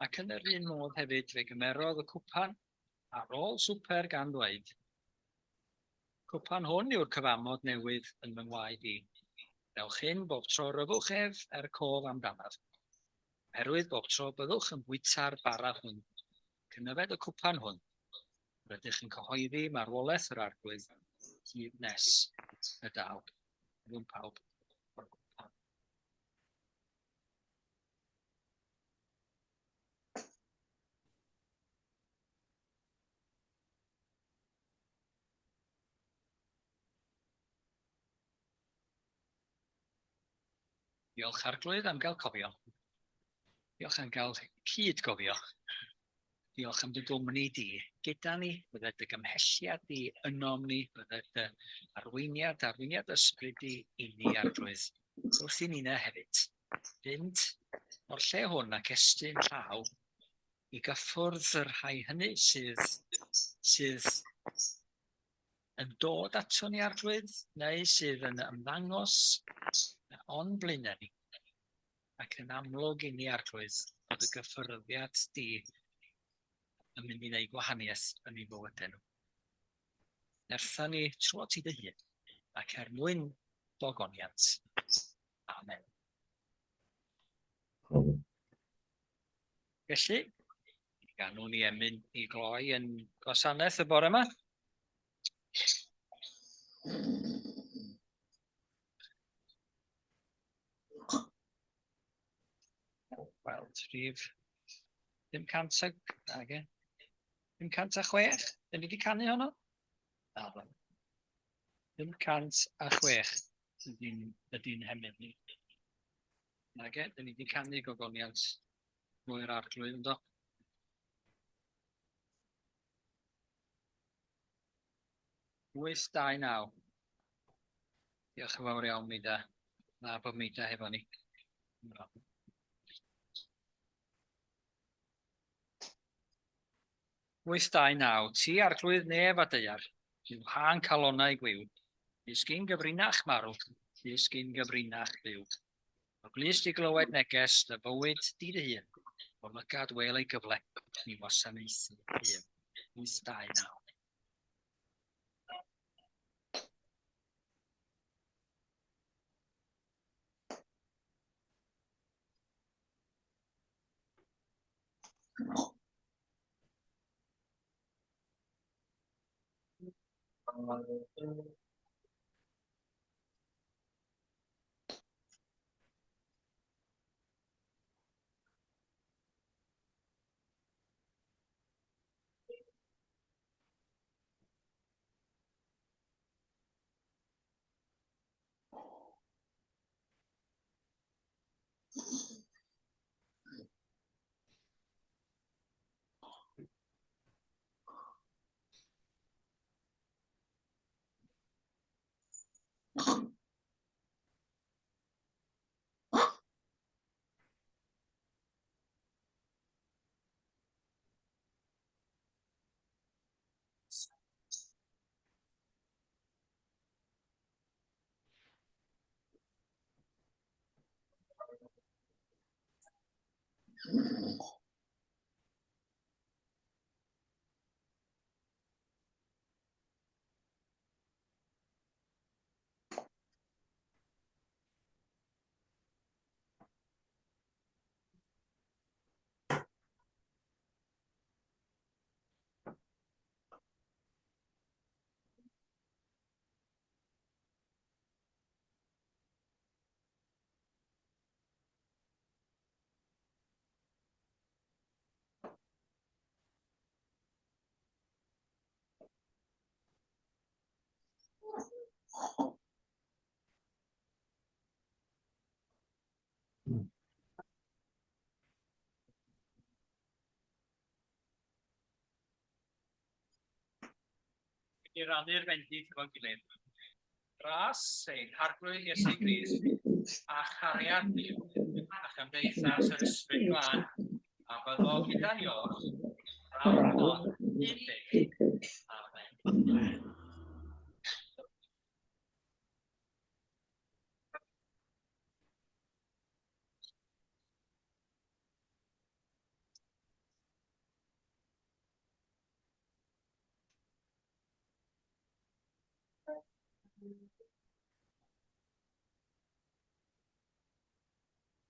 Ac yn yr un modd hefyd fe gymerodd y cwpan ar ôl swper gan ddweud, Cwpan hwn yw'r cyfamod newydd yn fy ngwaed i. Dewch hyn bob tro ryfwch ef er cof amdanaf. Oherwydd bob tro byddwch yn bwyta'r bara hwn, ac yn yfed y cwpan hwn, rydych yn cyhoeddi marwolaeth yr Arglwydd hyd nes y daw. Rhwng pawb o'r cwpan. Diolch Arglwydd am gael cofio. Diolch am gael cyd-gofio. Diolch am dy gwmni di gyda ni, bydde dy gymhelliad di ynom ni, bydde dy arweiniad, arweiniad ysbryd di i ni Arglwydd, wrth i ni'na hefyd. Fynd o'r lle hwn ac estyn llaw i gyffwrdd y rhai hynny sydd, sydd yn dod ato ni Arglwydd, neu sydd yn ymddangos o'n blaenau ni, ac yn amlwg i ni Arglwydd bod y gyffyrddiad di yn mynd i wneud gwahaniaeth yn eu bywydau nhw. Nertha ni trwy ti dy hun, ac er mwyn dogoniant. Amen. Felly, ganwn ni emyn i gloi yn gwasanaeth y bore yma. Wel, rhif 500 ag, nage, 506, dyn ni wedi canu honno? Na, 506 ydy'n ydy hemyn ni. Nage, dyn ni wedi canu gogoniant mwy'r arglwydd ynddo. 829. Diolch yn fawr iawn, Mida. Na bod Mida hefo ni. 829. Ti arglwydd nef a daear, yw hân calonnau gwiw. Llys gyn gyfrinach marw, llys gyn gyfrinach byw. O glust i glywed neges dy fywyd di dy hun, o lygad wel ei gyfle i wasanaethu hun. 829. I rannu'r bendith efo'n gilydd. Gras ein Harglwydd Iesu Grist, a chariad Duw, a chymdeithas yr Ysbryd Glân, a byddo gyda ni oll, nawr a hyd byth. Amen.